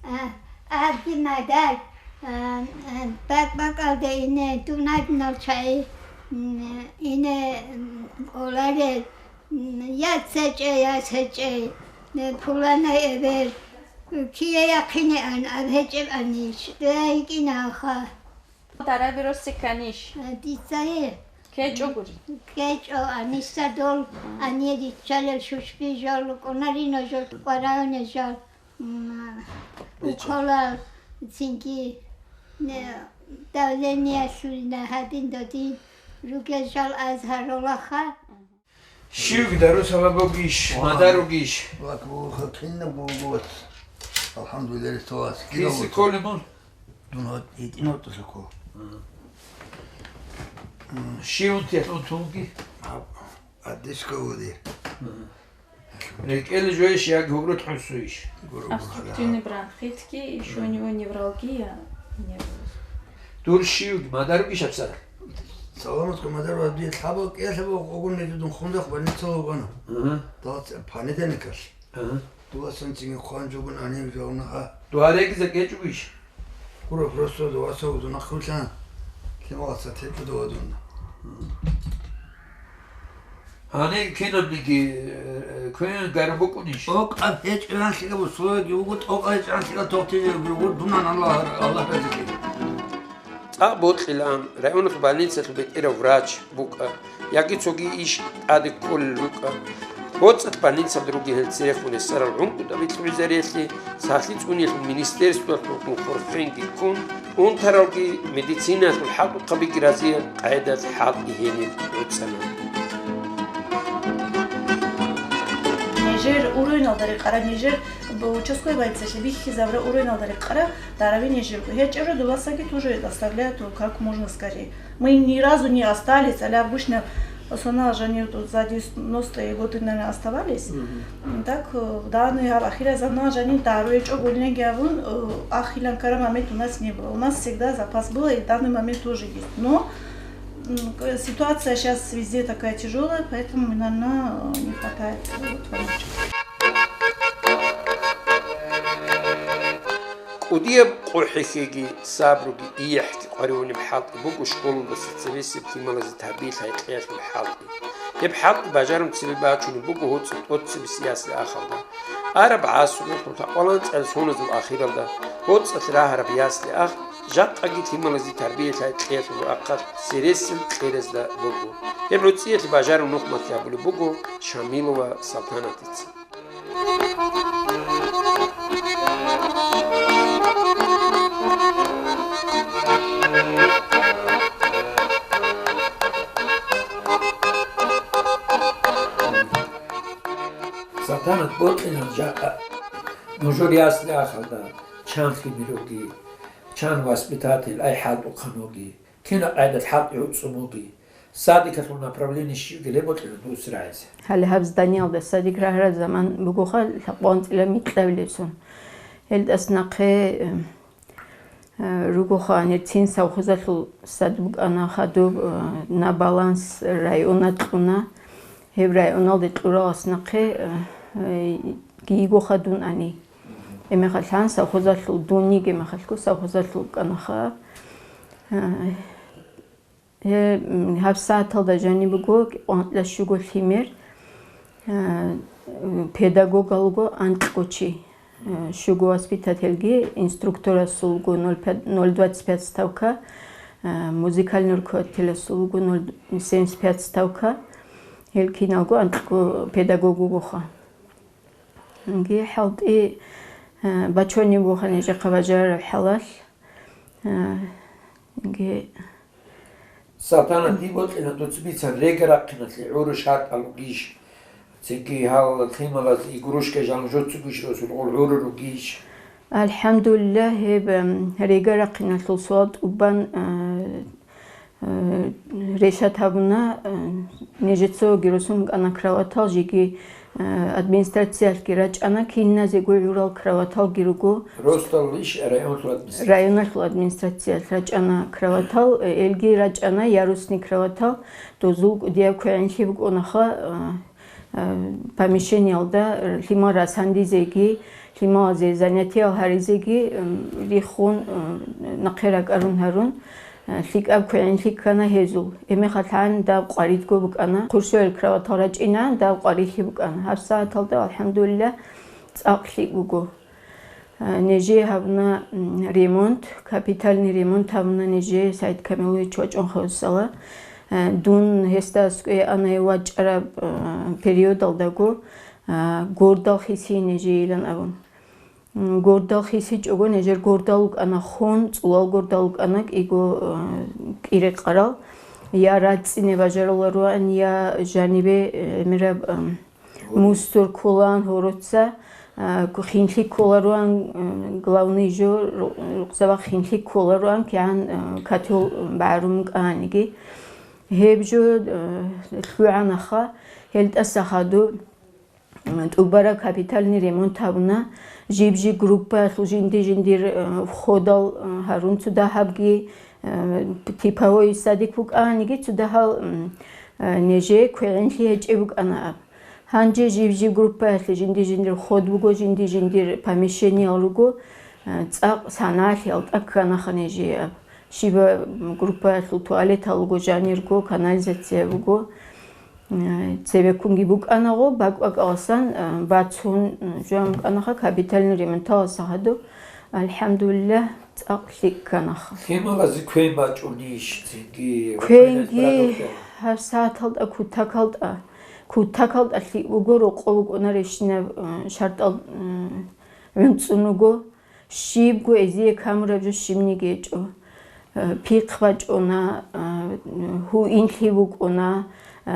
А, абди мадар, а, а, бакӀ-бакӀалде ине дун гьадинал чагӀи, м, ине, м, кӀоларел, м, яц гьечӀей, яц гьечӀей, м, пуланай эбел, кие яхъинеан, аб гьечӀеб анищ, дая йикӀинаха. Дараби росиканищ? Дицае. КечӀо гури. КечӀо, аниса дол, ание риччалел шушби жал, кӀунарино жал, кӀваравне жал, м, уколал, цинги, не, давлениялъулина гьадин додин ругел жал аз гьаролаха. Щивги дару сабаб бугищ, мадар ругищ? Вак, вуха, кинаб бугос. Алхамдулиллагь, рестолас. Киси коле мун? Дун гьитӀин гьоркьоса ккола. Мгм. М, щивун техун тунги? А, а дишка уди. Мгм. РекӀел жоеш я гьугру тхӀусуйищ? Гуру гуру. Обструктивный бронхитки, ещё у него невралгия, нервы. Дур щивги мадар ругищ гьабсагӀат? Саламатго мадар ва дие лъабал кӀиялъабал къогун нижедун хундахъ больницала вукӀана. Ага. Далац понедельникалъ. Ага. Дуласан цинги хъван жугун гьанив жавна гьа. Дугьареги закӀечӀугищ? Гуро просто дугьаса удуна хъулъан. Лъималаса течӀо дугьадун. Гьанир кинабниги, э, квен гараб букӀунищ? ТӀокӀаб гьечӀегӀан лъикӀаб условияги вуго, тӀокӀаб гьечӀегӀан лъикӀаб тохтизе вуго, дунан Аллагь, Аллагь разилъи. ЦӀакъ бокьилаан, районалъул больницалъул бетӀерав врач букӀа, яги цоги иш тӀаде кколел рукӀа. ГоцӀалъ больницалда ругел гьел церехун ресарал гӀунгутӀаби лъугӀизариялъе, сахлъи цӀуниялъул министерствоялъулгун хурхенги ккун, унтаралги медицинаялъул хӀалтӀухъабиги разияб къагӀидалъ хӀалтӀи гьениб гӀуцӀана. Нижер уровеналда рекъараб, нижер б-, участковый больницалъе бихьизабураб уровеналда рекъараб дараби нижерго. ГьечӀеб жо дуласаги тоже доставляют как можно скорее. Мы ни разу не остались, а-ля обычно основная жанир тут за девяностые годы, наверное, оставались. Мгм. М, так, э, в данный гьаб ахирай заман жанир дару гьечӀо гулнеги абун, э, ахилан ккараб момент у нас не было. У нас всегда запас было, и в данный момент тоже есть. Но, м, к-, ситуация щас везде такая тяжёлая, поэтому, наверное, э, не хватает, э, вот, больничек. КӀудияб къухӀлъиги, сабруги, иехӀги къваригӀунеб хӀалтӀи буго школалдаса цебесеб лъималазе тарбия-лъай кьеялъул хӀалтӀи. Гьеб хӀалтӀи бажарун цебе бачунеб буго гьоцӀи тӀоцебесеб ясли-ахалда. Араб гӀасрулъул лъабкъоялда анцӀила соназул ахиралда гьоцӀалъ рагьараб ясли-ахъ жакъаги лъималазе тарбия-лъай кьеялъул рахъалъ цересел кьеразда буго. Гьеб гӀуцӀиялъе бажарун нухмат гьабулеб буго Шамилова Салтанатица. Салтанат бокьилан жакъа. Нужер ясли-ахалда чан лъимер вуги, чан воспитатель, ай хӀалтӀухъан вуги. Кина къайдал хӀалтӀи гӀуцӀун буги. Садикалъул направление щивги леб бокьила дус рагӀизе. Гьале гьаб зданиялда садик рагьараб заман бугоха, лъабкъоялда анцӀила микьабилеб сон. Гьелдаса нахъе, э, э, ругоха нерцин совхозалъул сад букӀана хадуб, э, на баланс района кьуна. Гьеб районалде кьуралас нахъе, э, э, йигоха дун ани. Гьеб мехалъан совхозалъул дун йигеб мехалъго совхозалъул букӀанаха. Э, Гье, м, гьабсагӀаталда жаниб буго кӀикъоялда щуго лъимер, а, педагогал руго анкьго чи, а, щуго воспитательги, инструкторасул руго ноль пять, ноль двадцать пять ставка, а, музыкальный руководителасул руго ноль семьдесят пять ставка, гьел киналго анкьго педагог вугоха. Гьанги хӀалтӀи, а, бачунеб буго нижехъа бажарараб хӀалалъ. А, гьанги Салтанат, дие бокьила дуца бицан, рега-рахъиналъе гӀуру шартӀал ругищ? Цинги гьал лъималаз игрушка жанжуццугищ росулгъул гӀуру ругищ? АлхӀамдулиллагь, гьеб, ам, рега-рахъиналъул суал тӀубан, а, а, решат гьабуна, а, нижецаги росун букӀана кроватал, жеги Э, администрациялъги рачӀана, киназего гӀурал кроваталги руго. Ростал иш районалъул администрация? Районалъул администрациялъ рачӀана кроватал, э, элги рачӀана ярусный кроватал, дозул кӀудияб квегӀинлъи букӀунаха, э, э, помещениялда, э, лъимал расандизеги, лъималазе занятиял гьаризеги, э, риххун, э, нахъе ракӀарун гьарун. ЛъикӀаб квегӀинлъи ккана гьезул. Гьебмехалъан даб къваридго букӀана. Хъуршоял кроватал рачӀина, даб къварилъи букӀана. ГьабсагӀаталда, алхӀамдулиллагь, цӀакъ лъикӀ буго. Нижее гьабуна, м, ремонт, капитальный ремонт гьабуна нижее, СагӀид Камилович вачӀун хавсала. Дун гьесда аскӀове ана вачӀараб, э, периодалдаго, э, гордал хисин нижеейилан абун. М, гордал хисичӀого нижер гордал вукӀана хун, цӀулал гордал вукӀана кӀиго, э, кӀирекъарал. Я рацӀцӀине бажарулароан, я жанибе, э, гӀемераб, э, мусор кколаан гьороца, э, хинлъи кколароан, э, главный жо, ру-, рукъзабахъ хинлъи кколароан, кигӀан, э, котел, э, багӀарун букӀаниги. Гьеб жо, э, лъугӀанаха, гьел тӀаса хадуб. ТӀубараб капитальный ремонт гьабуна, жиб-жиб группаялъул жинди-жиндир, э, входал, э, гьарун цо дагьабги, Э, типовой садик букӀаниги цо дагьал, м, э, нежее квегӀинлъи гьечӀеб букӀана аб. Гьанже жив-жив группаялъе жинди-жиндир ход буго, жинди-жиндир помещениял руго, э, цӀакъ санаялъе алтӀа кканаха нежее аб. Щибаб группаялъул туалетал руго, жанирго, канализация буго. Э, цебеккунги букӀанагъо, бакӀ-бакӀаласан, э, бацун, э, жуан букӀанаха капитальный ремонталаса гьадуб. АлхӀамдулиллагь, цӀакъ лъикӀ кканаха. Лъималазе квен бачӀунищ цинги? Квенги продукты? Гьаб сагьаталда кутакалда, кутакалда лъикӀ буго, рокъо букӀуна рещинаб, э, шартӀал, э, гӀунцӀун руго. Щибго эзие камураб жо щибниги гьечӀо. Э, пихъ бачӀуна, э, гьуинлъи букӀуна, э,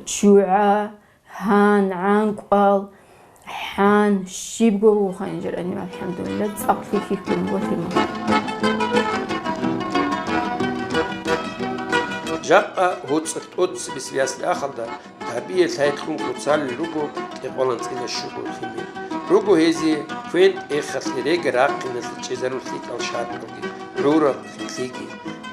чугӀа, гьан, гӀанкӀвал, хӀан, щибго бугоха инжир гьаниб, алхӀамдулилла, цӀакълъи хьихьун буго лъимал. Жакъа гьоцӀа тӀоцебесеб ясли-ахалда тарбия-лъай кьун куцалел руго кӀикъоялда анцӀила щуго лъимер. Руго гьезие квен-тӀехалъе, рега-рахъиналъе чӀезарун лъикӀал шартӀалги, гӀураб лъикӀлъиги,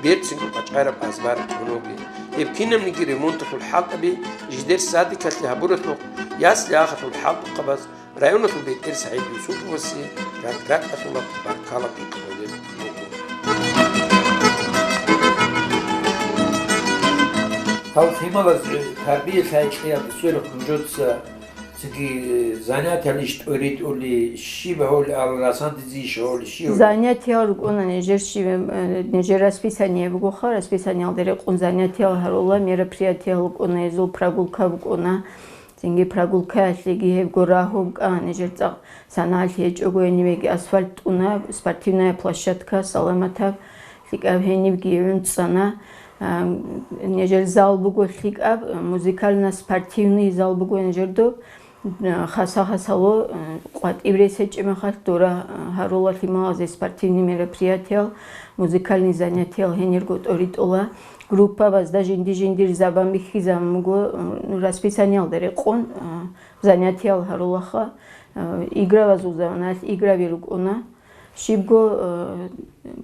берцинго къачӀараб азбар кьуноги. Гьеб кинабниги ремонталъул хӀалтӀаби жидер садикалъе гьабуралъухъ, ясли-ахалъул хӀалтӀухъабаз районалъул бетӀер СагӀид Юсуповасе ракӀ-ракӀалъула баркалаги кьолеб буго. Гьал лъималаз тарбия-лъай кьеялда сверухъ нужеца цинги занятиялищ тӀоритӀули, щиб гьоли, ал расандизейищ гьоли, щиб гьоли? Занятиял рукӀуна нижер щиб, э, нижер расписание бугоха, расписаниялда рекъон занятиял гьарула, мероприятиял рукӀуна, гьезул прогулка букӀуна. Цинги прогулкаялъеги гьебго рагьу букӀана, нижер цӀакъ санаялъ гьечӀого гьенибеги асфальт тӀуна, спортивная площадка, саламатаб, лъикӀаб гьенибги гӀунцӀана. А, нижер зал буго лъикӀаб, музыкально-спортивный зал буго нижерго. Хаса-хасало, къватӀиб рес гьечӀеб мехалъ дора гьарула лъималазе спортивный мероприятиял, музыкальный занятиял гьенирго тӀоритӀула. Группабазда жинди-жиндир забан бихьизабун буго, м, расписаниялда рекъон, а, занятиял гьарулаха, а, играбазул заманаялъ играби рукӀуна, щибго, а,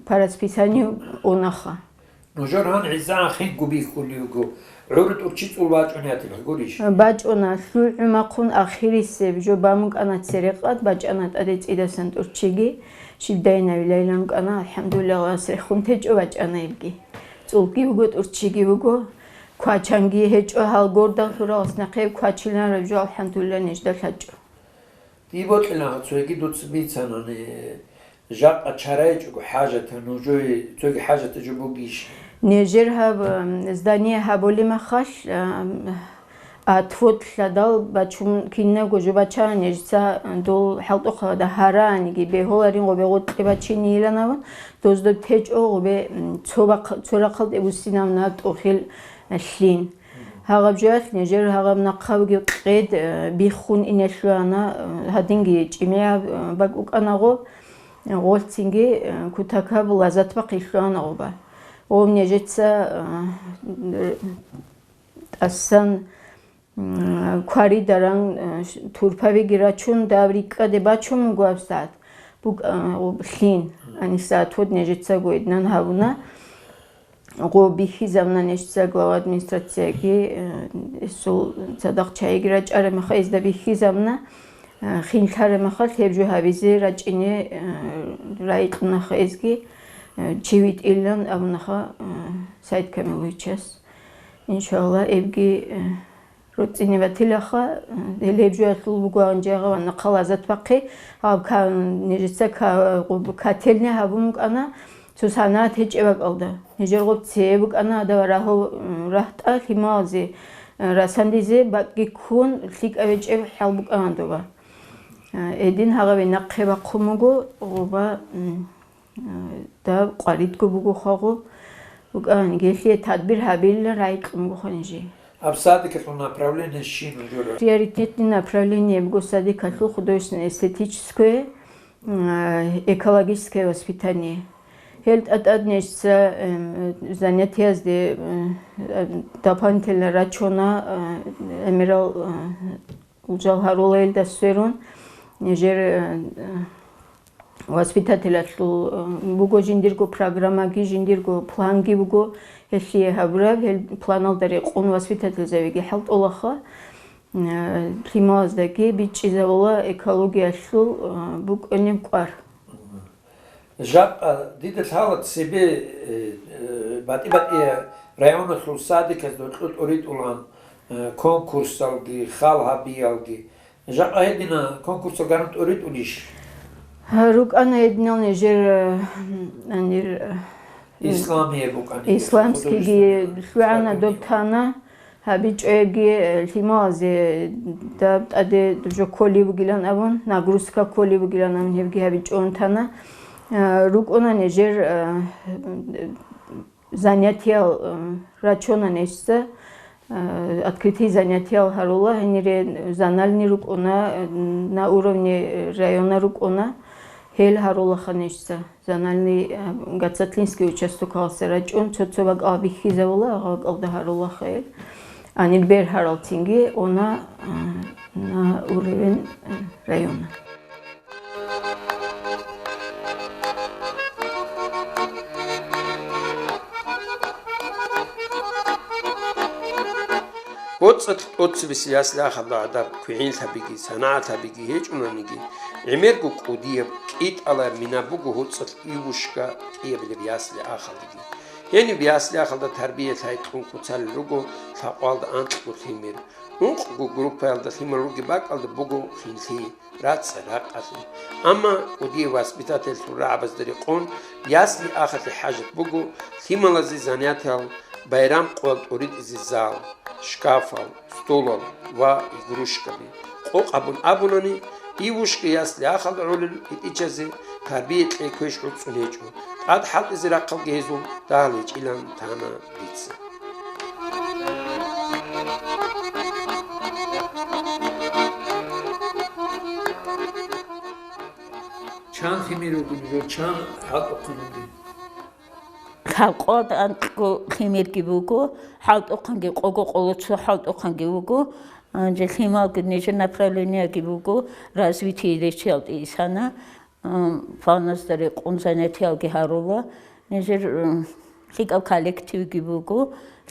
по расписанию унаха. Нужер гьан гӀезегӀан хинго бихьулев вуго, гӀур тӀурччи цӀул бачӀунетил гурищ? БачӀуна, лъугӀумахъун ахирисеб жо бамукӀана церекъад, бачӀана тӀаде цӀидасан тӀурччиги, щибдай навилайилан рукӀана, алхӀамдулиллагь, Аллагьас рехун течӀо бачӀана гьебги. ЦӀулги буго, тӀурччиги буго, квачанги гьечӀо, гьал гордал лъуралас нахъе квачилан раб жо, алхӀамдулиллагь, нижда лъачӀо. Дие бокьилан цоги дуца бицанани, жакъа чара гьечӀого хӀажатан, нужее цоги хӀажатаб жо бугищ? Нижер гьаб, ам, здание гьабулеб мехалъ, ам, отвод лъадал бачун кинабго жо бачана нижеца, дол хӀалтӀухъалда гьараниги бегьуларин гъобе гъоркье бачинейилан абун, дозда течӀо гъобе, м, цо бахъ-, цо рахъалде буссинавна тӀохил лъин. Гьагъаб жоялъ нижер гьагъаб нахъабги къед, э, биххун ине лъугьана, э, гьадинги чӀимигӀаб, э, бакӀ букӀана гъо, гъолъцинги, э, кутакаб лазат бахъи лъугьана гъоба. Гъоб нижеца, э, тӀасан, м, кваридаран, э, турпабиги рачун, даб рикӀкӀаде бачун буго гьабсагӀат. БукӀа, э, гъоб лъин, гьанисагӀат гьод нижеца гойднан гьабуна. Гъо бихьизабуна нижеца глава администрацияги, э, эсул цадахъ чайги рачӀараб мехалъ, эзда бихьизабуна, э, хинлъараб мехалъ гьеб жо гьабизе рачӀине, э, райикьунаха эзги, э, чи витӀилан абунаха, э, Саид Камиловичас. Иншаллагь, эбги, э, РуцӀцӀине батилаха, гьел гьеб жоялъул бугоан жагъа ва нахъа лазат бахъи, гьаб ка-, нижеца ка-, гъуб-, котельный гьабун букӀана, цо санаат гьечӀеб бакӀалда. Нижер гъуб цее букӀана, гьадав рагьу-, рагьтӀа лъималазе, расандизе бакӀги ккун, лъикӀаб гьечӀеб хӀал букӀана доба. Гьедин гьагъабе нахъе бахъун буго, гъуба, м, Даб къваридго буго хагъу, букӀан, гелъие тадбир гьабилла райикьун буго нижи. Гьаб садикалъул направление щин жура? Приоритетный направление буго садикалъул художественно-эстетическое, м, экологическое воспитание. Гьел тӀатӀад нижеца, эм, занятиязде, эм, дополнительно рачуна, э, гӀемерал, э, жал гьарулаилда сверун, нижер, э, Воспитателалъул, э, буго жиндирго программаги, жиндирго планги буго, гьелъие гьабураб, гьел планалда рекъон воспитательзабиги хӀалтӀулаха. Э, лъималаздаги бичӀчӀизабула экологиялъул, э, букӀунеб кӀвар. Жакъа дида лъала цебе, э, э, батӀи-батӀи районалъул садиказда гьоркьоб тӀоритӀулан, э, конкурсалги, хал гьабиялги. Жакъа гьедина конкурсал гьарун тӀоритӀулищ? Гьа, рукӀана гьединал нижер, э, гьанир, э, Исламие букӀани, исламскийги художественный лъугӀана, доб статуя. Тана, гьабичӀоябги, э, лъималазе даб тӀаде жо кколеб бугилан абун, нагрузка кколеб бугилан абун, гьебги гьабичӀон тана. Э, рукӀуна нижер, э, занятиял, э, рачуна нижеца, э, открытый занятиял гьарула, гьенире зональный рукӀуна, э, на уровне района рукӀуна, гьел гьарулаха нижеца. Зональный, э, Гацатлинский участокалъа рачӀун, цо-цо бакӀал бихьизабула, гьал бакӀалда гьарулаха гьел. Гьанир бергьаралцинги уна, э, на уровень, э, района. БоцӀалъ тӀоцебесеб ясли-ахалда гӀадаб квегӀинлъабиги, санагӀатлъабиги гьечӀонаниги, гӀемерго кӀудияб, кӀитӀалаб мина буго гьоцӀалъ Ивушка кӀиабилеб ясли-ахалдеги. Гьениб ясли-ахалда тарбия-лъай кьун куцалел руго лъабкъоялда анкьго лъимер. Ункъго группаялда лъимал ругеб бакӀалда буго хинлъи, рацӀцӀа-ракъалъи. Амма кӀудияв воспитательлъул рагӀабазда рекъон, ясли-ахалъе хӀажат буго лъималазе занятиял, байрам къоял тӀоритӀизе зал, шкафал, столал ва игрушкаби. Къокъ гьабун абунани, Ивушка ясли-ахалда гӀолел итӀичазе тарбия кьей квеш гӀуцӀун гьечӀо, тӀад хӀалтӀизе рахъалги гьезул дагьал гьечӀилан тана дица. Чан лъимер ругин жо, чан хӀалтӀухъан ругин? Лъабкъоялда анкьго лъимерги буго, хӀалтӀухъанги къого-къоло цо хӀалтӀухъанги буго, гьанже лъималги нижер направлениеги буго, развитие речиялде исана. М, планазда рекъон занятиялги гьарула. Нижер, м, лъикӀаб коллективги буго,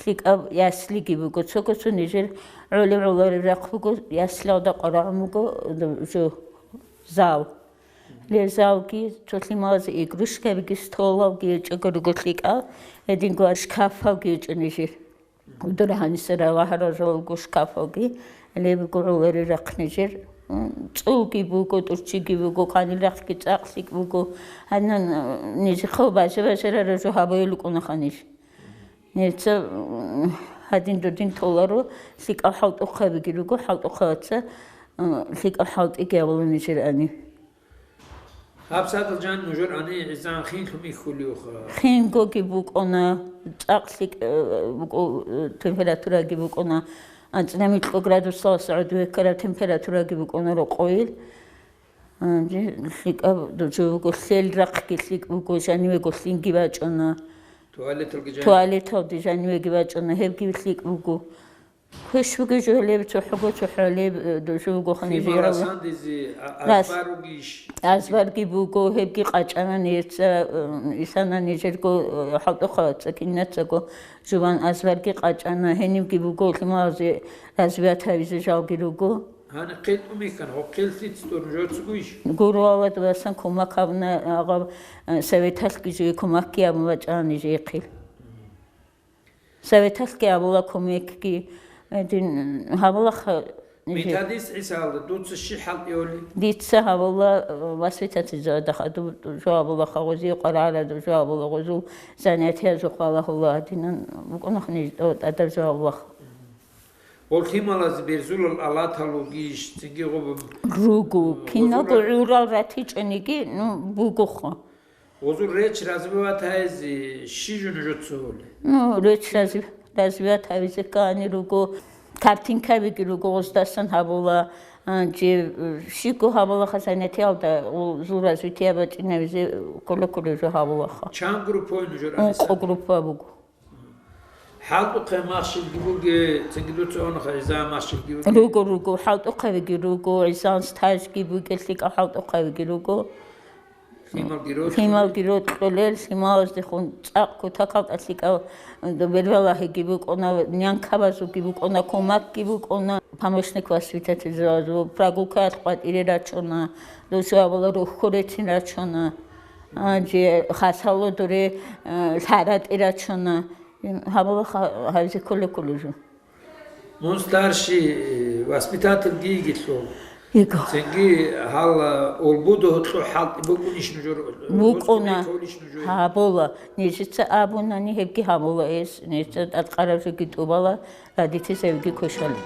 лъикӀаб яслиги буго. Цого-цо нижер гӀолеб-гӀолареб рахъ буго, яслиялда къварагӀун буго, м, жо, зал. Лезалги, цо лъималазе игрушкабиги, столалги гьечӀого руго лъикӀал, гьединго шкафалги гьечӀо нижер. Гьудур гьаниса равагьаражалго шкафалги, гьеле буго гӀолари рахъ нижер. М, цӀулги буго, тӀурччиги буго, къанил рахъги цӀакъ лъикӀ буго. Гьанна, м, нижехъа бажа-бажарара жо гьабуял рукӀунаха ниж. Нижеца, м, гьадин-дудин толаро, лъикӀал хӀалтӀухъабиги руго, хӀалтӀухъабаца, м, лъикӀал хӀалтӀиги гьабула нижер ани. Гьаб садал жан нужер ани гӀизан хинлъун ихьулевха? Хингоги букӀуна, цӀакъ лъикӀ, э, букӀу-, э, температураги букӀуна, анцӀила микьго градусалъ гӀодов веккараб температураги букӀуна рокъойил. Гьанже лъикӀаб дужо буго, лъел рахъги лъикӀ буго, жанивего лъинги бачӀуна. Туалеталги жан- Туалеталде жанивеги бачӀуна, гьебги лъикӀ буго. Квеш бугеб жо гьелеб, цохӀого-цохӀо гьелеб, э, дужо буго ханижи Лъимал гьалаб. Расандизе а-, Рас-, азбар ругищ? Азбарги буго, гьебги къачӀана нижеца, э, исана нижерго, э, хӀалтӀухъабаца кинацаго жубан азбарги къачӀана, гьенибги буго лъималазе развивать гьавизе жалги руго. Гьаниб хъел тӀумихьан, гьо хъел лъиц тӀур нужецагойищ? Гуро, Аллагьас васан кумак гьабуна, агъаб, э, советалъги жие кумакги гьабун бачӀана нижехъе. Советалъги гьабула кумекги, гьедин гьабулаха нижер. Методист ГӀисалда дуца щиб хӀалтӀизе кколеб? Дица гьабула, э, воспитательзабазда хадуб жо гьабулаха, гъозие къваригӀараб жо гьабула, гъозул занятиязухъ балагьула, гьадинан букӀунах ниж тӀо-, тӀадаб жо гьабулаха. Гъол лъималазе берзулал алатал ругищ, цинги гъоб-, Руго, э, киналго гъозул гӀурал ратичӀониги, ну, бугоха. Гъозул речь развивать гьаризе щиб жо нужеца гьолеб? Ну, речь разви-, развивать гьавизе ккани руго, картинкабиги руго, гъоздасан гьабула, а, же, э, щибго гьабулаха занятиялда, гъозул развитие бачӀинавизе ккола-ккола жо гьабулаха. Чан группа нужер? Ункъо группа буго. ХӀалтӀухъе махщелги бугеб, цинги дуца унаха гӀизан махщелги бугеб? Руго, руго, хӀалтӀухъабиги руго, гӀизан стажги бугеб, лъикӀаб хӀалтӀухъабиги руго. Лъималги рокьулел, лъималаздехун цӀакъ кутакалда лъикӀав, э, бербалагьиги букӀуна, нянкабазулги букӀуна, кумакги букӀуна, помощник воспитательзабазул прогулкаялъ къватӀире рачуна, досу абула рухьурецин рачуна, а, же хасало дуре, э, лъаратӀи рачуна. Гьабула ха-, гьабизе кколеб кколеб жо. Мун старший, э, воспитатель гийигелъул. Йиго. Цинги гьал, э, улбуду гьоркьо хӀалтӀи букӀунищ нужер? БукӀуна. Гьабула. Нижеца абунани гьебги гьабула эс, нижеца тӀадкъараб жоги тӀубала, родительзабиги квешали.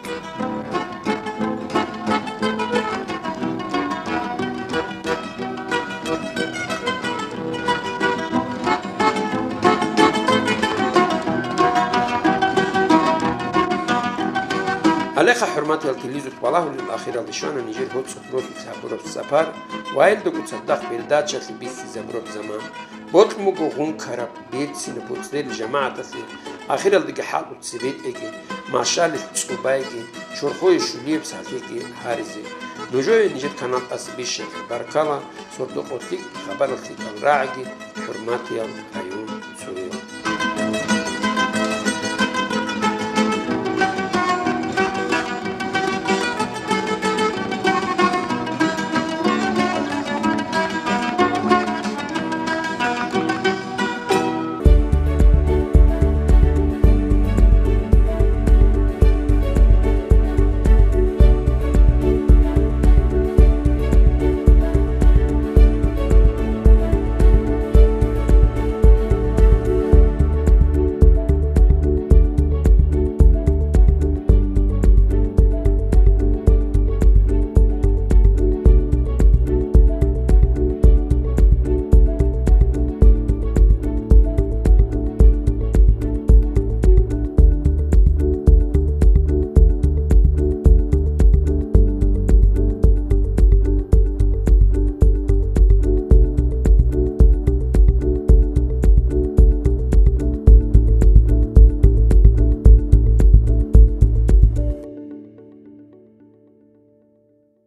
Гьалеха, хӀурматиял телевизор балагьулел, ахиралде щвана нижер гьоцӀухъ ролъи гьабураб сапар ва гьелдаго цадахъ передачалъе бихьизабураб заман. Бокьун буго гъункараб, берцинаб боцӀрел жамагӀаталъе, ахиралдаги хӀакъу цебетӀеги, машалихъ цӀубайги, чорхое щулияб сахлъиги гьаризе. Нужее нижер канал тӀаса бищараб баркала, сордо-къо лъикӀ хабарал лъикӀал рагӀиги, хӀурматиял гӀайиб.